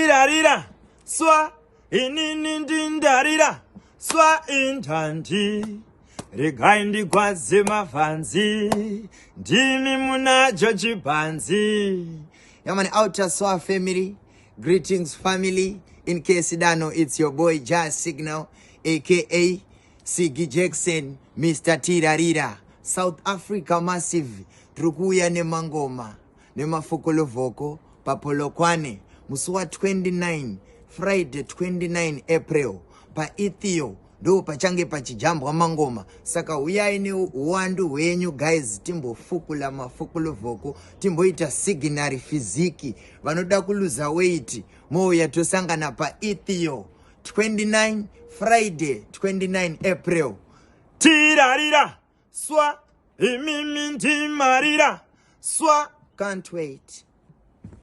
Tirarira swa inini ndindarira swa indandi regai ndigwadze mavhanzi ndimi munacho chibhanzi. Yeah, man, Outer Swa family. Greetings, family. In case you don't know, it's your boy Jazz Signal, aka Siggy Jackson, Mr. Tirarira. South Africa Massive. Tiri kuuya nemangoma nemafokolovhoko paPolokwane musi wa 29, Friday 29 April, paEthio ndo pachange pachijambwa mangoma. Saka huyai neuwandu hwenyu guys, timbofukula mafokolovhoko, timboita signary physique. Vanoda kuluza weight, mouya tosangana paEthio 29, Friday 29 April. Tirarira swa imimi ndimarira swa. Can't wait.